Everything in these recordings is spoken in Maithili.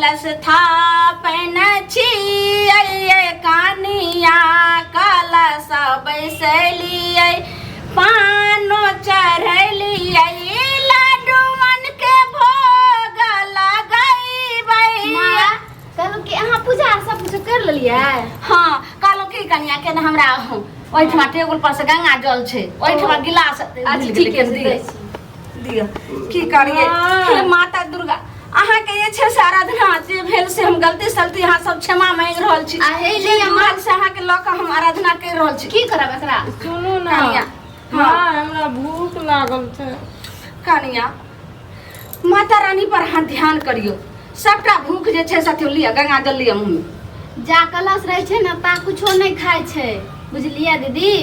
कलश थापन छियै कनिया, कलश बैसलियै, पानो चढ़लियै, लड्डुअन के भोग लगैबै। माँ, कहलहुँ कि अहाँ पूजा आर सब किछु कर लेलियै? हाँ, कहलहुँ की कनिया के ने हमरा ओहिठमा टेबुल पर से गंगा जल छै, ओहिठमा गिलास अच्छा भूलि ठीक गेलै, छै, दिअ। दै छी। दिअ। की करियै? हाँ। हे माता दुर्गा, अहाँके जे छै से आराधना जे भेल से हम गलती सलती अहाँ सब क्षमा मांगि रहल छी। आ हे जे लिअ माँ। जुड़ल से अहाँके लऽ कऽ हम आराधना करि रहल छी। की करब एकरा? सुनू ना। कनिया। हाँ। माँ, हमरा भूख लागल छै। कनिया, माता रानी पर अहाँ ध्यान करियौ, सबटा भूख जे छै से अथी लिअ, गंगा जल लिअ मुँहमे। जा कलश रहै छै ने ता कुछो नहि खाइ छै, बुझलियै दीदी?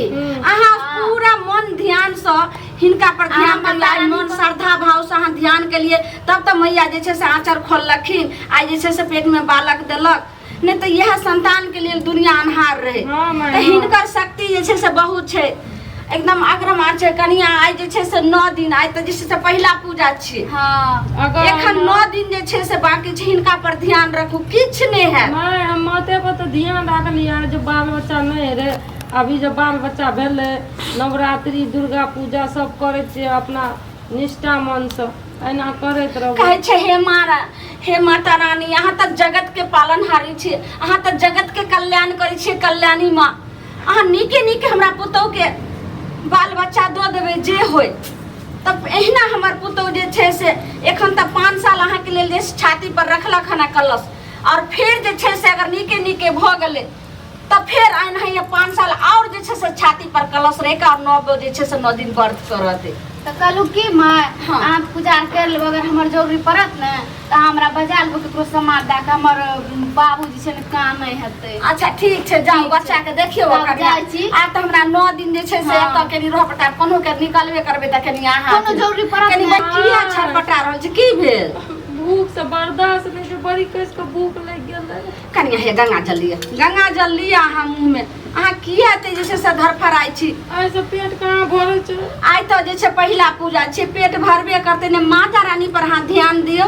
अहाँ पूरा मन ध्यान से हिनका पर ध्यान अहाँ माता करियौ। आइ रानी मन पर- श्रद्धा भाव से अहाँ ध्यान केलिए तब तऽ मैया जे छै से आँचर खोललखिन, आइ जे छै से पेट में बालक देलक, नहि तऽ इएह संतान के लेल दुनिया अन्हार रहे। हाँ, माय, तऽ हाँ। हिनकर शक्ति जे छै से बहुत छै, एकदम अग्रमार छै। कनिया, आइ जे छै से 9 दिन, आइ तऽ जे छै से पहिला पूजा छियै। अगर एखन 9 दिन जे छै से बाकी छै, हिनका पर ध्यान रखू, किछु नहि हैत। माय, हम माते पर तऽ ध्यान राखलियै जे बाल बच्चा नहि रहै। अभी जब बाल बच्चा भेलै, नवरात्रि दुर्गा पूजा सब करै छियै अपना निष्ठा मनसँ, एना करैत रहबै। कहै छै हे मारा, हे माता रानी, अहाँ तऽ जगत के पालनहारी छियै, अहाँ तऽ जगत के कल्याण करै छियै, कल्याणी माँ, अहाँ नीके नीके हमरा पुतहु के बाल बच्चा दऽ देबै जे होय। तब एहिना हमर पुतहु जे छै से एखन तऽ 5 साल अहाँके लेल जे छाती पर रखलक हन कलश, आओर फेर जे छै से अगर नीके नीके भऽ गेलै तऽ फेर एनाहिए 5 साल आओर जे छै से छाती पर कलश रहि कऽ आओर 9 जे छै से 9 दिन व्रत करत। तऽ कहलहुँ की माय, हाँ। अहाँ पूजा आर कर लेबै, अगर हमर जरूरी पड़त ने तऽ अहाँ हमरा बजा लेबै ककरो सामान दए कऽ, हमर बाबू जे छै ने कानै हेतै। अच्छा ठीक छै, जाउ। ठीक छै। बच्चा के देखियौ। तब ओकर जाइ छी। आब तऽ हमरा 9 दिन जे छै से हाँ। एतऽ कनि रहऽ पड़तै, आब कोनो के निकलबे करबै तऽ कनि अहाँ कोनो जरूरी पड़त कनि ने? किया छटपटा रहल छै, की भेल? भूख से बर्दाश्त नहि छै, बड़ी कस के भूख लागि गेलै। कनिया, हे गंगा जल लिअ, गंगा जल लिअ अहाँ मुँहमे। अहाँ किया एते जे छै से धरफड़ाइ छी? एहिसँ पेट कहाँ भरै छै? आइ तऽ जे छै पहिला पूजा छै, पेट भरबे करतै ने। माता रानी पर अहाँ ध्यान दियौ,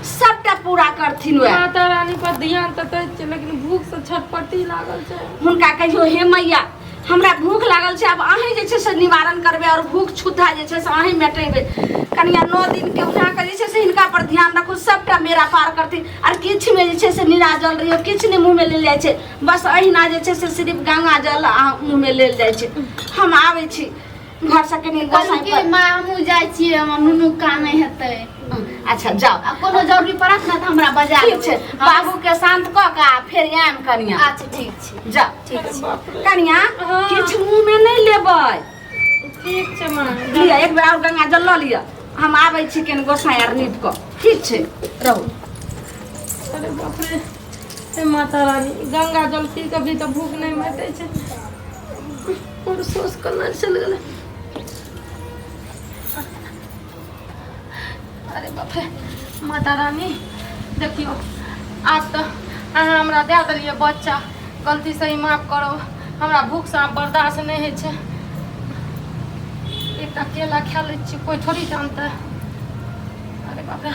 सबटा पूरा करथिन वएह। माता रानी पर ध्यान तऽ दै छियै, लेकिन भूख से छटपटी लागल छै। हुनका कहियौ, हे मैया, हमरा भूख लागल छै, आब अहीं जे छै से निवारण करबै आओर भूख क्षुधा जे छै से अहीं मेटेबै। कनिया, 9 दिन के उठा कऽ जे छै से हिनका पर ध्यान रखू, सबटा मेरा पार करथिन। आओर किछुमे जे छै से निराजल रहियौ, किछु नहि मुँहमे लेल जाइ छै, बस अहिना जे छै से सिर्फ गंगा जल आ मुँहमे लेल जाइ छै। हम आबै छी घरसँ कनि कहलहुँ गोसाई की पर। माय, हमहूँ जाइ छियै, हमर नुनू कानै हेतै। अच्छा जाउ। आ कोनो जरूरी पड़त ने तऽ हमरा बजा ठीक छै। लेबै। बाबू के शांत कऽ कऽ आ फेर आयब कनिया। अच्छा ठीक छै। जाउ। ठीक छै। बाप रे। कनिया, हाँ। किछु मुँह में नहि लेबै। ठीक छै माँ। लिअ, एक बेर आओर गंगा जल लऽ लिअ, हम आबै छी कनि गोसाई आर नीप कऽ। ठीक छै, रहू। अरे बाप रे, हे माता रानी, गंगा जल पी कऽ भी तऽ भूख नहि मेटै छै। और सोच केना चलि गेलै। अरे बाप रे, माता रानी, देखियौ आब तऽ अहाँ हमरा दए देलियै बच्चा, गलती सही माफ करू, हमरा भूखसँ आब बर्दाश्त नहि होइ छै। एकटा केला खा लै छी, कोइ थोड़ी जानतै। अरे बाप रे,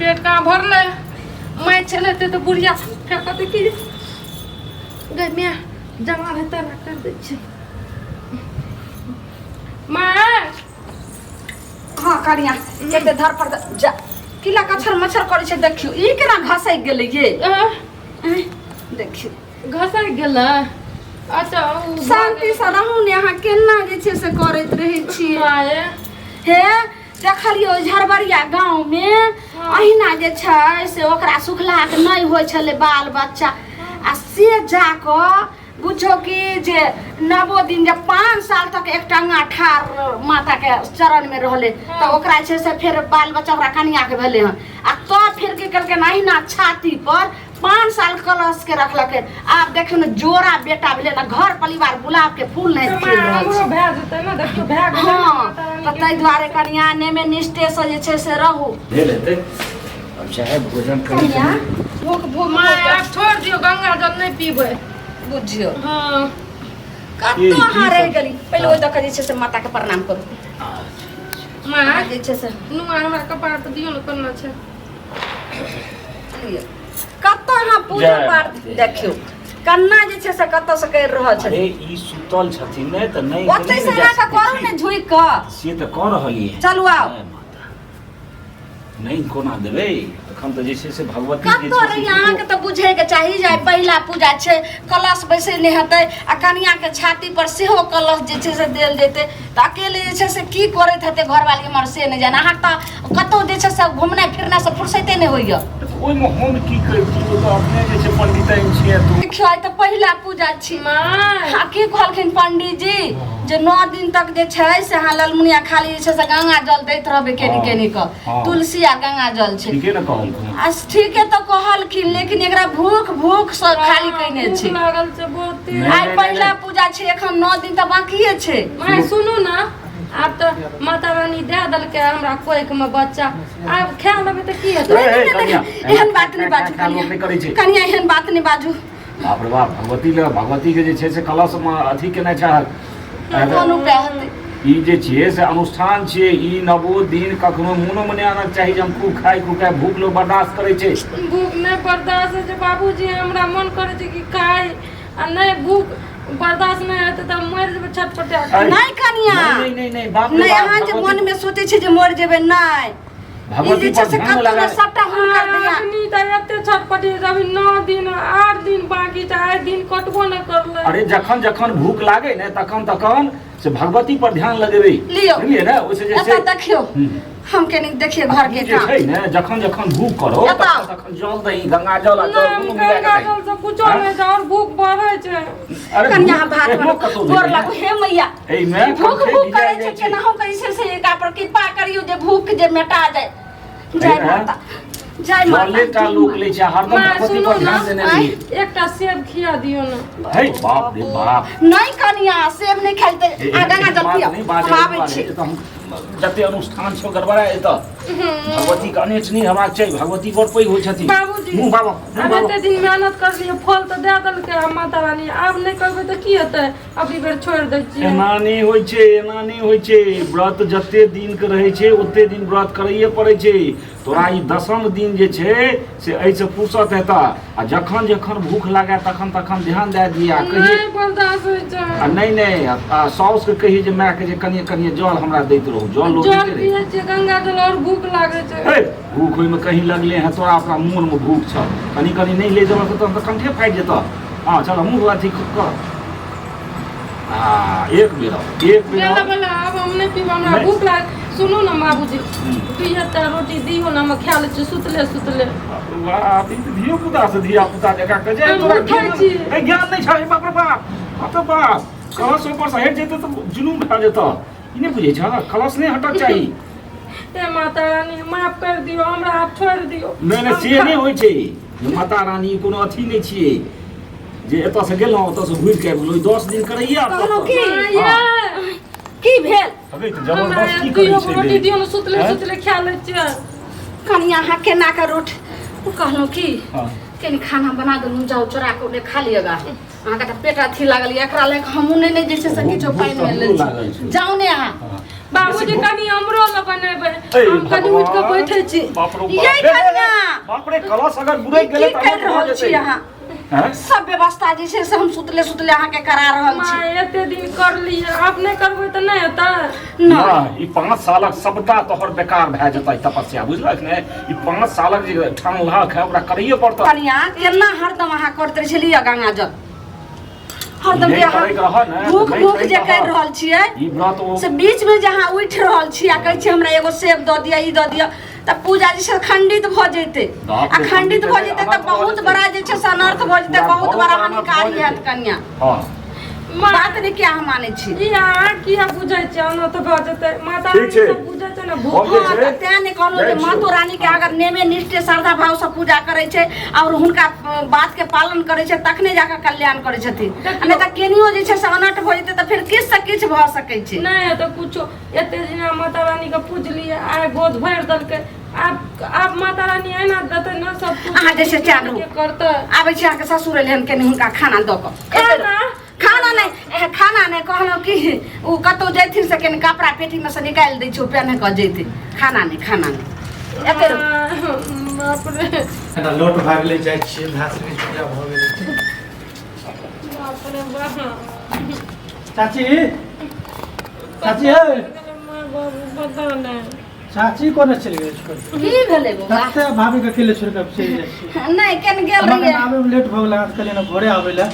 पेट कहाँ भरलै? माय चल हेतै तऽ बुढ़िया फेर कहतै कि गै माय, जमा हेतै ना कर दै छै माय। हाँ कनिया, कते धर पर जा किला कछर मच्छर करै छै। देखियौ, ई केना घसकि गेलै ये? देखियौ। घसकि गेलै? अच्छा ओ भऽ शांति से रहू ने, अहाँ केना जे छै से करैत रहै छियै? माय। हे देखलियौ, झरबरिया गाँव मे अहिना जे छै से ओकरा सुखलाके नहि होइ छलै बाल बच्चा, आ से जाकऽ बुझो कि जे नवो दिन जे 5 साल तक एक टंगा ठाढ़ माता के चरण में रहलै तऽ ओकरा छै से फेर बाल बच्चा ओकरा कनिया के भेलै हन। आ तब फेर की केलकै? अहिना छाती पर 5 साल कलश के रखलकै, आब देखियौ ने जोड़ा बेटा भेलै ने, घर परिवार गुलाब के फूल नहि तऽ खिल माय, रहल हमरो छै। भए जेतै ने? देखियौ भए गेलै ने। हँ माता रानी तऽ के ताहि दुआरे कनिया नेमे निष्ठे से जे छै से रहू। भेल हेतै। आब चाहे भोजन करी कनिया भूख भूख माय आब छोड़ दियौ गंगा जल नहि पीबै बुझियौ हँ कतौ अहाँ रहि गेली पहिले ओहि दऽ कऽ जे छै से माताके प्रणाम करू माय जे छै से नुआ हमरा कपार पर दियौ ने कोना छै लिअ। कतऽ अहाँ पूजा जय पाठ माता। देखियौ कन्ना जे छै से कतऽ से करि रहल अरे छथिन ई सुतल छथिन ने तऽ नहि ओतै से नहि जा अहाँके सकै करू छी। ने झुकि कऽ से तऽ कऽ रहलियै चलू आउ। जय माता नहि कोना देबै एखन तऽ जे छै से भगवती जे कतऽ छै से रही अहाँके तऽ बुझैके चाही जे आइ पहिला पूजा छै कलश बैसै नहि हेतै आ कनियाके छाती पर सेहो कलश जे छै से देल जेतै तऽ अकेले जे छै से की करैत हेतै घरवाली हमर से नहि जाने अहाँके तऽ कतहु जे छै से घुमनाइ फिरनाइ से फुर्सैते नहि होइए तऽ ओहिमे हम की करितियै ओ तऽ अपने जे छै पंडिताइन छियै तू देखियौ आइ तऽ पहिला पूजा छी माय आ की कहलखिन पंडीजी जे 9 दिन तक जे छै से अहाँ ललमुनिया खाली जे छै से गंगा जल दैत रहबै केनी केनी कऽ तुलसी आ गंगा जल छै ठीके ने कहलखिन आ ठीके तऽ कहलखिन लेकिन एकरा भूख भूख से खाली कयने भूख छै लागल छै बहुते नहि, आइ नहि, पहिला नहि। पूजा छै एखन 9 दिन तऽ बाकिए छै माय सुनू ने आब तऽ माता रानी दए देलकै हमरा कोखि मे बच्चा आब खा लेबै तऽ की हेतै ए, ए, कनिया, एहन बात नहि खा, बाजू खा, लोक नहि करै छै। कनिया एहन बात नहि बाजू बाप रे बाप भगवती लग भगवती के जे छै से कलश मे अथी केने चाहत कोन उपाय हेतै ई जे छियै से अनुष्ठान छियै ई नवो दिन कखनो मोनो मे नहि आनक चाही जे हम खूब खाइ खूब खाइ भूख लोक बर्दाश्त करै छै भूख नहि बर्दाश्त होइ छै बाबूजी हमरा मन करै छै कि खाइ आ नहि भूख बर्दाश्त नहि हेतै तऽ हम मरि जेबै छटपटा कऽ। अरे, नहि कनिया नहि नहि नहि बाप रे नहि बाप, अहाँ जे भगवती- मन मे सोचै छियै जे मरि जेबै नहि ई भगवती जे छै पर से ध्यान कतौ लगा ने सबटा हुनकर दिया अखनी तऽ एते छटपटी अभी 9 दिन 8 दिन बाकी छै आइ दिन कटबो नहि करलै अरे जखन जखन भूख लागे ने तखन तखन से भगवती पर ध्यान लगेबै लियौ। बुझलियै ने ओहिसे जे छै एतऽ देखियौ हम कनी देखिए घर के जे काम छै ने जखन जखन भूख करो एतऽ आउ। तखन तखन जल दही गंगा जल आ जल नहि दुनू मिला गंगा के जल दही से कुछो नहि छै और भूख बढ़ै छै अरे कनिया भूख भात एहनो बनाउ। कतौ गोर भेलै लागू हे मैया एहिमे भूख कंठे भूख भिजा करै जाइ छै छै। केनाहु करै छै से एकरा पर कृपा करियौ जे भूख जे मेटा जाय जय है? माता जय माता जले टा लोक लै छै हरदम माँ भगवती सुनू पर ने ध्यान देने रहियै एकटा सेब खिया दियौ ने हे बाप रे बाप नहि कनिया सेब नहि खाइ तऽ ए, आ गंगा जल बात पियब नहि बाजै हम आबै दुआरे, छी एतऽ हम जते अनुष्ठान छै गड़बड़ा एतऽ भगवती के अनेठ नहि हेबाक चाही भगवती बड़ पैघ होइ छथिन बाबूजी मुँह बाबा मुँह आब बाबा एते दिन मेहनत करलियै फल तऽ दए देलकै आ माता रानी आब नहि करबै तऽ की हेतै अबरी बेर छोड़ि दै छियै एना नहि होइ छै एना नहि होइ छै व्रत जते दिन के रहै छै ओते दिन व्रत करैए पड़ै छै तोरा ई दसम दिन जे छै से एहिसँ फुर्सत हेतह आ जखन जखन भूख लागए तखन तखन ध्यान दए दिअ आ कहियै नहि बर्दाश्त होइ छै आ नहि नहि आ साउसके कही जे मायके जे कनिए कनिए जल हमरा दैत रहू जल लोक जल दैते रहै पियै छियै गंगा जल और भूख लागै छै हे भूख ओहिमे कहीं लगले हैं तोरा अपना मोनमे भूख छह कनि कनि नहि ले जेबह तऽ तहन तऽ कंठे फाटि जेतह हँ चल मुँह अथी कर आ एक बेर आउ, एक बेर बेला आउ। बेला आब हम नहि पीब हमरा नहि। भूख लाग सुनू ने बाबूजी दुइये टा रोटी दियौ ने हम खा लै छी सुतले सुतले बाप, ई तऽ धियो पुता से धिया पुता जकाँ कहै छै, हम तोरा उठै ज्ञान छी। ए, ज्ञान नहि छै बाप रे बाप बाप रे बाप कलश ऊपर से हटि जेतै तऽ जुलूम भए जेतऽ ई नहि बुझै छह कलश नहि हटक चाही हे माता रानी माफ कर दियौ हमरा आब छोड़ि दियौ नहि नहि से नहि होइ छै जे माता रानी कोनो अथी नहि छियै जे एतऽ से गेलहुँ ओतऽ से घुरि के आबि गेलहुँ 10 दिन करैये कहलहुँ की? माया, की भेल अबे तऽ हमरा जबरदस्ती करै दुइयो छै रोटी बे। दियौ ने सुतले हैं? सुतले खा लै छियै कनिया अहाँ केना कऽ रोटी ओ कहलहुँ की हँ। कनि खाना बना देलहुँ जाउ चोरा कऽ ओने खा लिअ गा अहाँके तऽ पेट अथी लागल यऽ एकरा लए कऽ हमहूँ नहि ने जे छै से भूख- किछो भूख पानि तऽ मे हमरो लै लागल छी छै। जाउ ने अहाँ हँ। बाबूजी कनि हमरो लए बनेबै ए हम कनि उठि कऽ भगवान, बैठै छी बाप रे बाप। ये हे, हे, हे, कनिया! बाप रे कलश अगर बुड़ैक की गेलै तऽ करि अनर्थ भऽ रहल छी जेतै। अहाँ हैं? सब व्यवस्था जे छै से हम सुतले सुतले अहाँके करा रहल छी माय एते दिन करलियै आब नहि करबै तऽ नहि हेतै नहि नहि, ई 5 सालक सबटा तोहर बेकार भए जेतै तपस्या बुझलक ने ई 5 सालक जे ठानलक है ओकरा करैये पड़तै कनिया केना हरदम अहाँ करैत रहै छलियै गंगा जल हरदम नहि जे अहाँ करैके रहऽ ने, तऽ भूख नहि भूख करैके जे करि रहऽ। रहल छियै ई व्रत ओ से बीच में जे अहाँ उठि रहल छी आ कहै छी हमरा एगो सेब दऽ दिअ ई दऽ दिअ तऽ पूजा जे छै खंडित भऽ जेतै बाप आ रे, खंडित भऽ खंडित जेतै हेतै, तऽ बहुत अनर्थ भऽ बड़ा जे छै से अनर्थ भऽ जेतै पूरा बहुत घरो बड़ा पर अनर्थ भऽ हानिकारी जेतै। हैत कनिया हँ माँ बात नहि किया अहाँ मानै छी ई अहाँ किया बुझै छियै अनर्थ भऽ जेतै माता ठीक रानी छै। सब बुझै छै ने भूख हम जे हँ छै, तऽ तें ने कहलहुँ जे जाइ छियौ। मातो रानीके अगर नेमे निष्ठे श्रद्धा भावसँ पूजा करै छै आओर हुनका बातके पालन करै छै तखने जाकऽ कल्याण करै छथिन आ नहि तऽ केनियो जे छै से अनर्थ भऽ जेतै तऽ फेर किछु से किछु भऽ सकै छै नहि हेतै कुछो एते दिना माता रानी के पूजलियै आइ गोद भरि देलकै आब आब माता रानी एना देतै ने सब कुछ अहाँ जैसे चालू। के करतै आबै छी अहाँके ससुर एलै हन कनि हुनका खाना दऽ कऽ खाना? खाना नहि खाना नहि कहलहुँ कि ओ कतहु जैथिन से कनि कपड़ा पेटीमे से निकालि दै छै ओ पेन्ह कऽ जैथिन खाना नहि खाना नहि एते आ, बाप रे कनिटा लोट भए गेलै जाइ छियै भाय सभके पूजा भऽ गेलै बाप रे बाप चाची चाची हे माँ बाबू पता नहि चाची कोना चलि गेलै छोड़ि कऽ? की भेलै बौआ कते भाभी के अकेले छोड़ि कऽ चलि जाइ छियै नहि केन गेल हमरा रहियै कनि आबैमे लेट भऽ गेल अहाँ कहलियै ने भोरे आबै लए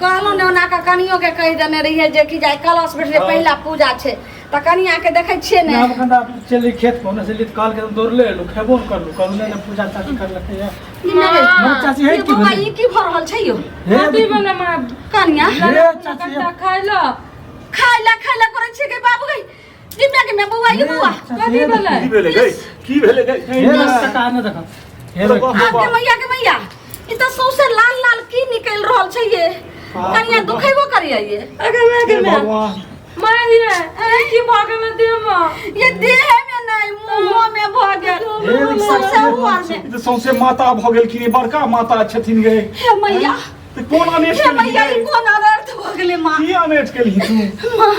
कहलहुँ ने ओना कऽ कनियो के कहि देने रहियै जे कि जाय कलश बैठले हँ। पहिला पूजा छै तऽ कनिया के देखै छियै ने ने हम कनिटा चलि खेत पर ओने से लित कहलकै हम दौड़ले एलहुँ खेबो नहि करलहुँ कहलहुँ नहि नहि पूजा चाची करलकै ये ई नहि माँ चाची हे ये की बौआ भेलै ई की भऽ रहल छै यौ हे कथी भेलै माँ कनिया हे चाची कनिटा खाइ लए खाय ला खाय ला करै छियै गे बाबू गे जिम्मे के में बौआ ये बौआ कथी भेलै की भेलै गई की भेलै गई हे काका ने देखो हे बाप रे आब के बाप। मैया के मैया ई तऽ सौंसे लाल लाल की निकलि रहल छै ये कनिया दुखेबो करिया ये अगे मैं हे के मैं भगवान माँ ये ए की भऽ गेल देह मे ये देह में नहीं मुंहो में भऽ गेल हे सबसे ऊपर में ई तऽ सौंसे माता भऽ गेलखिन ई बड़का माता छथिन गे हे मैया तऽ कोन अनेट हे केलही मैया ई गे? कोन अनर्थ भऽ गेलै माँ की अनेट केलही तू माँ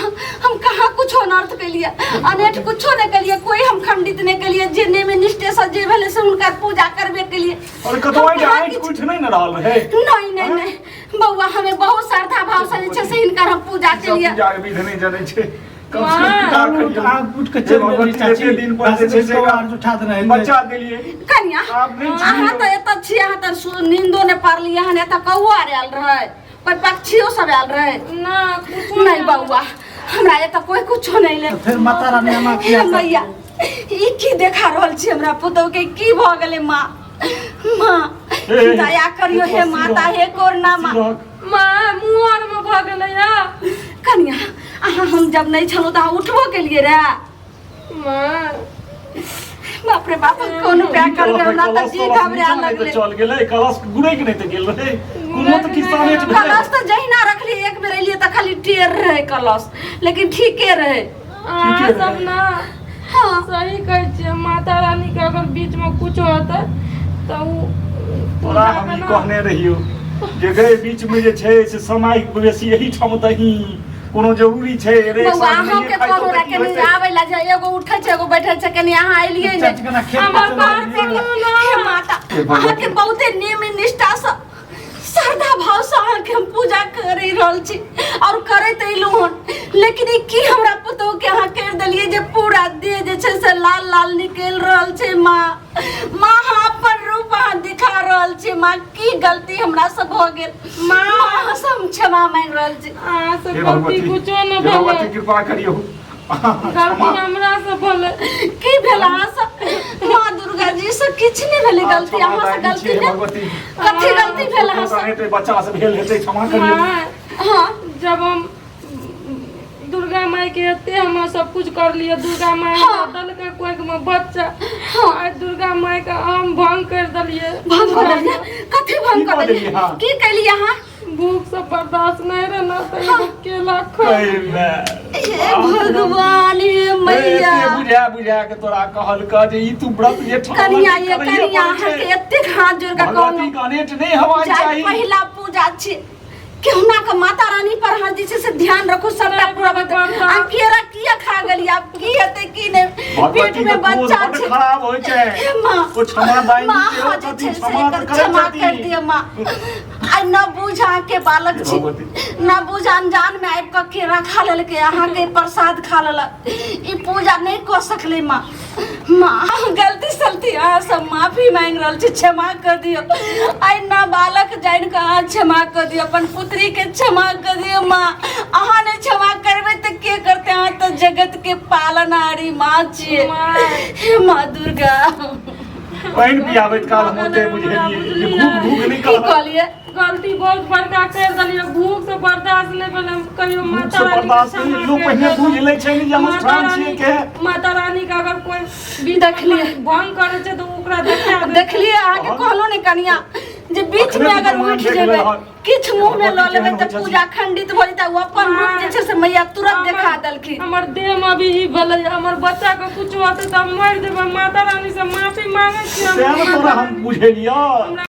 हम कहाँ कुछो अनर्थ केलिए अनेठ कुछो नहीं केलिए कोई हम खंडित नहीं केलिए जे नेमे निष्ठे से जे भेलै से हुनकर पूजा करबे केलिए अरे कतौ हम कहाँ आँखि किछु- कुठ नहि ने रहल रहै नहीं नहीं नहीं बौआ हमें बहुत श्रद्धा भाव से जे छै से हिनकर हम पूजा सब केलिए पूजा के विध नहि जनै छै कम से कम माँ, पिता करियौ। आग उठ के चलि गेली भगवती चाची एते दिन पर जे छै से आर उठा देने हेतै। बच्चा देलियै कनिया आब नहि अहाँ तऽ एतऽ छी अहाँ तऽ नींदो नहि पड़लियै हन एतऽ कौआ आर आयल रहै कोई पक्षियो सब आयल रहै ना कुछो नहीं बौआ हमरा एतऽ कोई कुछो नहीं ले तऽ फेर माता रानी एना हे किया मैया ई की देखा रहल छी हमरा पुतहु के की भऽ गेलै माँ माँ हे, दया करियो हे माता हे करुणा माँ माँ मुँह आर में भऽ गेलै या कनिया अहाँ हम जब नहीं छलहुँ तऽ अहाँ उठबो केलियै रे माँ बाप रे बाप कोन उपाय करबै हमरा तऽ जी घबराए लगलै चल गेलै कलश गुड़ैक नहि तऽ गेल रहै कोनो तऽ किसान भेलै कलश तऽ जहिना रखली एक बेर एलियै तऽ खाली टेर रहै कलश लेकिन ठीके रहै अहाँ सब ना हाँ सही कहै छियै माता रानी के अगर बीच में कुछ होतै तऽ उ तोरा हम ई कहने रहियौ जे गए बीच में जे छै से समय बेसी एहिठाम दही कोनो जरूरी छै रे बौआ साँझ अहाँके नहिए खाइ कहलहुँ तऽ रहे की कनि होइतै? आबै लए जे एगो उठै छै एगो बैठै छै कनि अहाँ एलियै नहि चाची कना खेत हमर पर बात चलि गेलियै। सुनू ना हे माता हे भगवती। अहाँके बहुते नियम निष्ठासँ श्रद्धा भावसँ अहाँके हम पूजा करि रहल छी आओर करैत अयलहुँ हन लेकिन ई की हमरा पुतोहके अहाँ करि देलियै जे पूरा देह जे छै से लाल लाल निकलि रहल छै माँ माँ अहाँ अपन रूप अहाँ दिखा रहल छी माँ की गलती हमरासँ भऽ गेल माँ अहाँसँ हम क्षमा मांगि रहल छी अहाँ से हे गलती भगवती कुछो न हे भगवती भेलै कृपा करियौ गलती हमरा से भेलै की भेल अहाँसँ माँ दुर्गा जी से किछु नहि भेलै गलती अहाँसँ गलती नहि भगवती कथी गलती भेल अहाँसँ हेतै बच्चा से भेल हेतै क्षमा करियौ माँ हाँ जब हम दुर्गा माई के एते हम सब कुछ कर लिए दुर्गा माई हाँ। हमरा देलकै कोइक में बच्चा हाँ। आइ दुर्गा माई के आम भंग कर देलिए भंग कऽ देलियै कथी भंग की कऽ कऽ देलियै देलियै, हाँ? की केलियै अहाँ भूख से बर्दाश्त नहीं रहना तो एगो केला खा हे हे भगवान हे मैया बुझा बुझा के तोरा कहलक जे ई तू व्रत जे ठानलक कनिया ये करैये कनिया पड़ै छै। अहाँके एतेक हाथ जोड़ कऽ भगवती कहलहुँ गणेश नहि हेबाक जाय चाही पहिला पूजा छी केहुना के माता रानी पर अहाँ जे छै से ध्यान रखू सबटा नहि, पूरा बाबा। आ केरा किया खा गेली आब की हेतै की नहि पेट भगवती में के क्रोध बच्चा बड्ड छै खराब होइ छै हे माँ ओ क्षमा दाइनी माँ सेहो अहाँ जे छथिन छै से क्षमा एकर तऽ करै क्षमा कर छथिन दिअ माँ आइ न बुझ अहाँके बालक छी भगवती। न बुझ अनजान में आबि कऽ केरा खा लेलकै अहाँके प्रसाद खा लेलक ई पूजा नहि कऽ सकलै माँ माँ गलती सलती अहाँ सब माफी मांगि रहल छी क्षमा कऽ दियौ आइ न बालक जानि कऽ अहाँ क्षमा कऽ दियौ अपन पुत्री के क्षमा कऽ दियौ माँ अहाँ नहि क्षमा करबै तऽ के करतै अहाँ तऽ जगत के पालनहारी माँ छियै माँ। हे माँ दुर्गा पानि पियाबैत काल हम ओते बुझलियै जे भूख भूख नहि की कहलक कहलियै गलती बहुत बड़का कर देलियै भूख से बर्दाश्त नहीं भेलै हम कहियो भूख माता से रानी के बर्दाश्त नहीं क्षमा लोग कर पहिने देलहुँ। बुझि लै छै ने जे माता अनुष्ठान छियै रानी के माता रानी के अगर कोई बीच देखलियै। भंग करै छै तऽ ओकरा देखा देतै। देखलियै अहाँके कहलहुँ ने कनिया जे बीच अखने में तऽ अगर प्रमाण उठि देख जेबै लेलहक। किछु मुंह में लऽ लेबै केहन तऽ होइ छै। पूजा खंडित भऽ जेतै। ओ अपन रूप जे छै से मैया तुरंत देखा देलखिन। हमर देह में अभी ई भेलै, हमर बच्चा के कुछ होतै तऽ हम मरि जेबै। माता रानी से माफी मांगै छी हम। सएह ने तोरा हम बुझेलियौ।